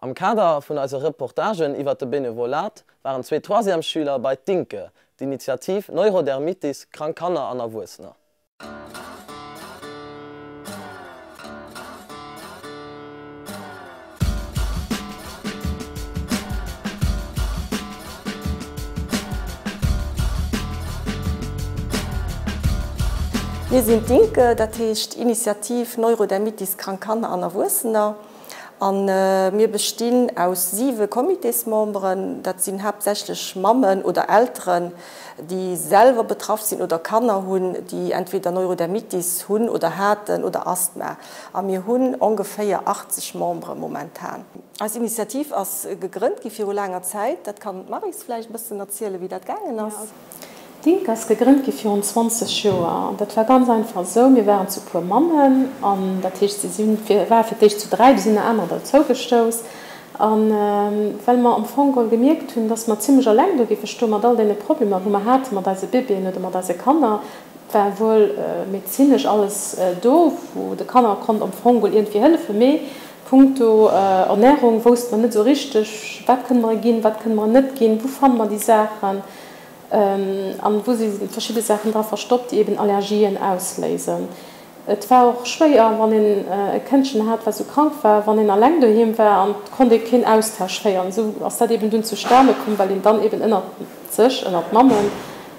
Am Kader vun eise Reportagen iwwert de Benevolat waren zwee Troisièmesschüler bei d'INKE, d'Initiativ Neurodermitis krank Kanner an Erwuessener. Mir sinn d'INKE, dat heescht Initiativ Neurodermitis krank Kanner an Erwuessener. A mir bestinn aus siwe Comitésmemberen. Dat sinn haaptsächlech Mammen oder Elteren, déi selwer betraff sinn oder Kanner hunn, déi entweder Neurodermitis hunn oder haten oder Asthma. A mir hunn ongeféier 80 Membere momentan. Eis Initiativ ass gegrënnt gi viru laanger Zäit. Dat kann d'Maryse vläicht e bëssen erzielen, wéi dat gaangen ass. D'INKE ass gegrënnt gi virun 20 Joer an dat war ganz einfach esou, Mir waren zu puer Mammen an dat heescht si sinn ware fir d'éischt zu 3, du sinn nach anerer derzou gestouss a well mer am Fong geholl gemierkt hunn, dass mer zimlech alleng do géife stoe mat all deene Problemer wou mer hate mat eise Bébéen oder mat eise Kanner, et war wuel medezinesch alles do wou de Kanner konnt am Fong geholl iergendwéi hëllefen, mee punkto Ernährung wousste mer net esou richteg, wat kënne mer e ginn, wat kënne mer en net ginn, wou fanne mer déi Saachen. An wou si verschidde Saachen dra verstoppt, déi eben Allergien ausléisen. Et war och schwéier, wann een e Këndchen hat, wat esou krank war, wann een alleng doheem war an et konnt ee keen Austausch féieren. Esou ass dat eben dunn zustane komm, well een dann eben ënnert sech, ënnert Mammen,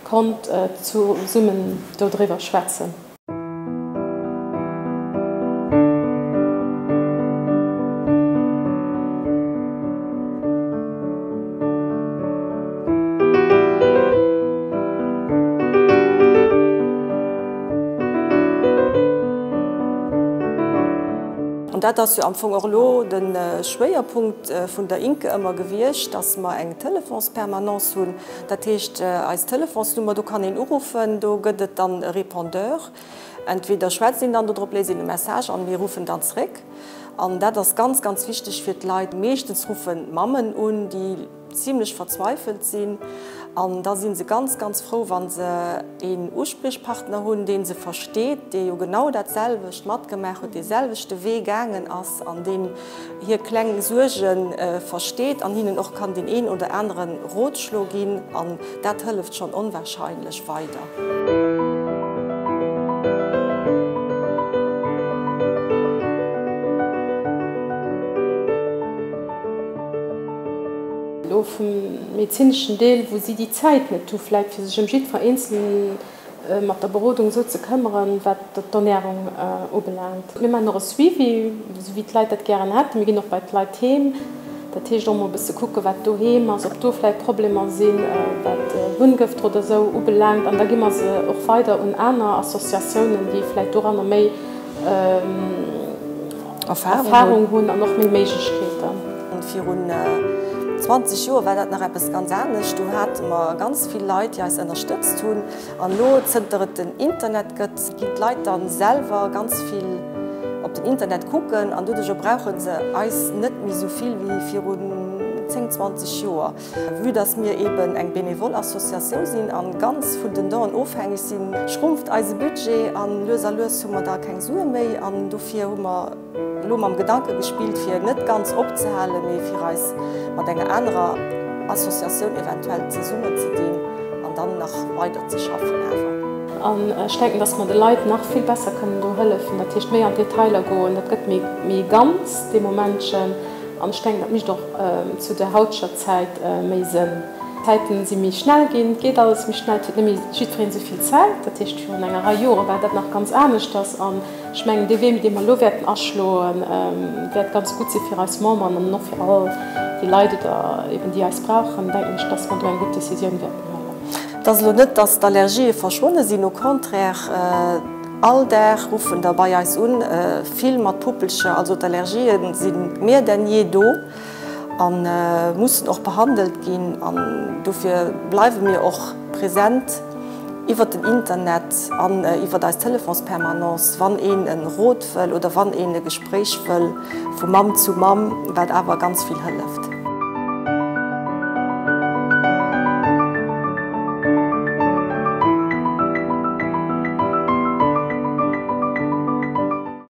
konnt zesummen dodriwwer schwätzen. An dat ass jo am Fong och elo de Schwéierpunkt vun der INKE ëmmer gewiescht, dass mer eng Telefonspermanence hunn. Dat heescht, eis Telefonsnummer, do kann een uruffen, do gëtt et dann e Répondeur. Entweder schwätzt een dann do drop, léisst een e Message an mir ruffen dann zréck. An dat ass ganz, ganz wichteg fir d'Leit. Meeschtens ruffen d'Mammen un, déi zimlech verzweifelt sinn. An da si se ganz, ganz frou, wa se een Uspriechpartner hunn, dee se versteet, dee jo genau dat selwecht matgemaach huet, dee selwechte Wee gaangen ass an deen hir kleng Suerge versteet an hinnen och kann deen een oder anere Rotschlo ginn an dat hëlleft schonn onwahrscheinlech weider. Elo vum medezineschen Deel, wou si déi Zäit net hu vläit fir sech ëm jiddwer eenzelen mat der Berodung esou ze këmmeren, wat d'Ernärung ubelaangt. Mir maachen och e Suivi, esou wéi d'Leit dat gären hätten. Mir ginn och bei d'Leit heem, dat heescht och mol e bësse kucken, wat doheem ass, ob do vläicht Problemer sinn, wat Wunngëfter oder esou ubelaangt. An da gi mer se och weider un aner Associatiounen, déi vläicht doranner méi Erfahrung hunn an och méi Méiglechkeeten. Virun 20 Joer war dat nach eppes ganz anescht. Do hate mer ganz vill Leit, déi eis ënnerstëtzt hunn. An elo, zënter et den Internet gëtt, ginn d'Leit da selwer ganz vill op den Internet kucken an doduercher brauche se eis net méi esou vill wéi virun 10, 20 Joer. Vue dass mir eben eng benevol Associatioun sinn an ganz vun den Donen ofhängeg sinn, schrumpft eise Budget an lues a lues hu mer da keng Sue méi an dofir hu mer elo mam Gedanke gespillt fir net ganz opzehalen, mee fir eis mat enger anerer Associatioun eventuell zesummen ze dinn an dann nach weider ze schaffen awer. An ech denken, dass mer de Leit nach vill besser kënnen do hëllefen, dat heescht méi an d'Detailer goen, dat gëtt méi ganz dee Momentchen. An ech denken, dat mécht och zu der hauteger Zäit méi Sënn. D'Zäiten si méi schnell ginn, et geet alles méi schnell, et huet net méi jiddwereen esou vill Zäit. Dat heescht, virun enger Rei Jore war dat nach ganz aneschters. An ech mengen, dee Wee, dee mer elo wäerten aschloen, wäert ganz gutt si fir eis Memberen an och fir all déi Leit oder eben déi eis brauchen, denken ech, dass mer do eng gutt Décisioun wäerten huelen. Et ass elo net, dass d'Allergië verschwonne sinn, au contraire. All Dag ruffen der bei eis un, vill mat Puppelcher, also d'Allergien si mehr denn je do a mussen och behandelt ginn an dofir bleiwe mir och present iwwert den Internet an iwwert eis Telefonspermanence, wann een e Rot wëll oder wann een e Gespréich wëll vu Mamm zu Mamm, wat awer ganz vill hëlleft.